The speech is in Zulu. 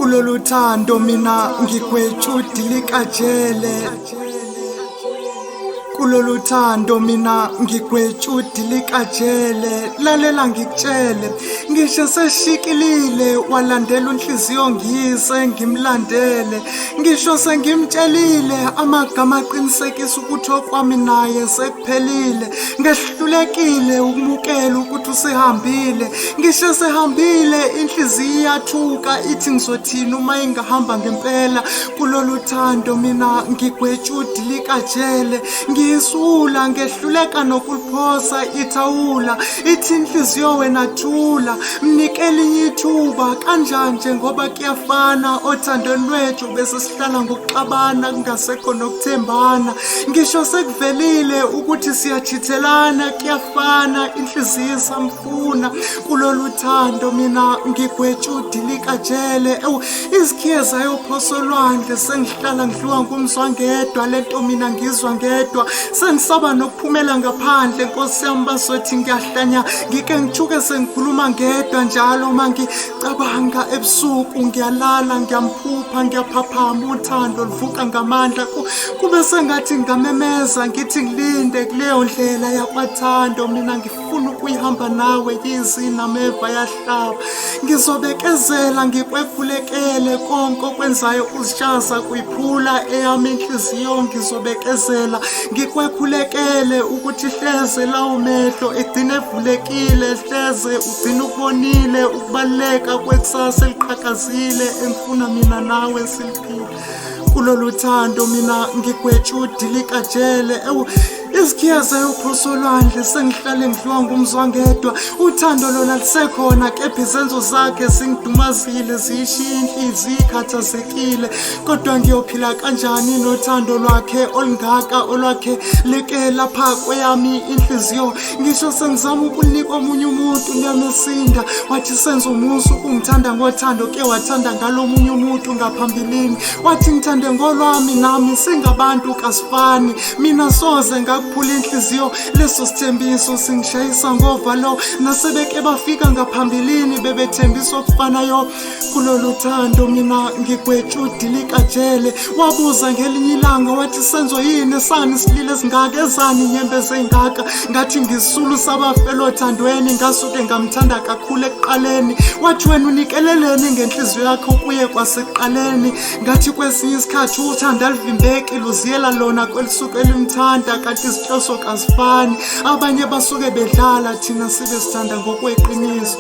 Kulolu thando mina ngigwetshudi likajele. Kulolu thando mina ngigwetshudi likajele. Lalela ngikutshele, ngisho seshikilile walandela unhliziyo ngiyise ngimlandele. Ngisho sengimtshelile amagama aqinisekisa ukuthi okwami naye sekuphelile. Ngehlulekile ukumukela ukuthi usehambile. Ngisho sehambile inhliziyo iyathuka ithi ngizothini uma ingahamba ngempela. Kulolu thando mina ngigwetshudi likajele. Ngiyisula ngehluleka nokuliphosa ithawula. Ithi inhliziyo wena thula, mnike elinye ithuba kanjani nje ngoba kuyafana othandweni lwethu bese sihlala ngokuxabana kungasekho nokuthembana. Ngisho sekuvelile ukuthi siyachithelana kuyafana inhliziyo isamfuna. Kulolu thando mina ngigwetshudi likajele. Ewu izikhiye zayophosa olwandle sengihlala ngidliwa ngumzwangedwa lento mina ngizwa ngedwa. Sengisaba nokuphumela ngaphandle nkosi yami bazothi ngiyahlanya. Ngike ngithuke sengikhuluma ngedwa njalo uma ngicabanga ebusuku ngiyalala ngiyamphupha ngiyaphaphama uthando luvuka ngamandla. Kube sengathi ngingamemeza ngithi ngilinde kuleyo ndlela yakwathando mina ngifuna ukuyihamba nawe yizi nameva yahlaba. Ngizobekezela ngikwekhulekele konke okwenzayo uzishaza kuyiphula eyami inhliziyo. Ngizobekezela ngikwekhulekele ukuthi hleze lawo mehlo egcine evulekile, hleze ugcine ukubonile ukubaluleka kwekusasa eliqhakazile engifuna mina nawe siliphile. Kulolu thando mina ngigwetshudi likajele. Ewu izikhiya zayophosa olwandle sengihlale ngidliwa ngumzwangedwa. Uthando lona lisekhona kepha izenzo zakhe zingidumazile, ziyishiya inhliziyo ikhathazekile. Kodwa ngiyophila kanjani nothando lwakhe olungaka olwakhe leke lapha kweyami inhliziyo. Ngisho sengizama ukunika omunye umuntu ngiyamesinda. Wathi senza umusa ukungithanda ngothando ke wathanda ngalo munye umuntu ngaphambilini. Wathi ngithande ngolwami nami singabantu kasifani. Mina soze ngakuphula inhliziyo, leso sithembiso singishayisa ngovalo. Nasebeke bafika ngaphambilini bebethembisa okufanayo. Kulolu thando mina ngigwetshudi likajele. Wabuza ngelinye ilanga wathi senzo yini sani silile singaka ezani inyembezi ey'ngaka. Ngathi ngisulu sabafela othandweni ngasuke ngamthanda kakhulu ekuqaleni. Wathi wena unikeleleni ngenhliziyo yakho kuye kwasekuqaleni. Ngathi kwesinye isikhathi uthando aluvimbeki luziyela lona kwelisuke limthanda kanti izinhloso kazifani. Abanye basuke bedlala thina sibe sithanda ngokweqiniso.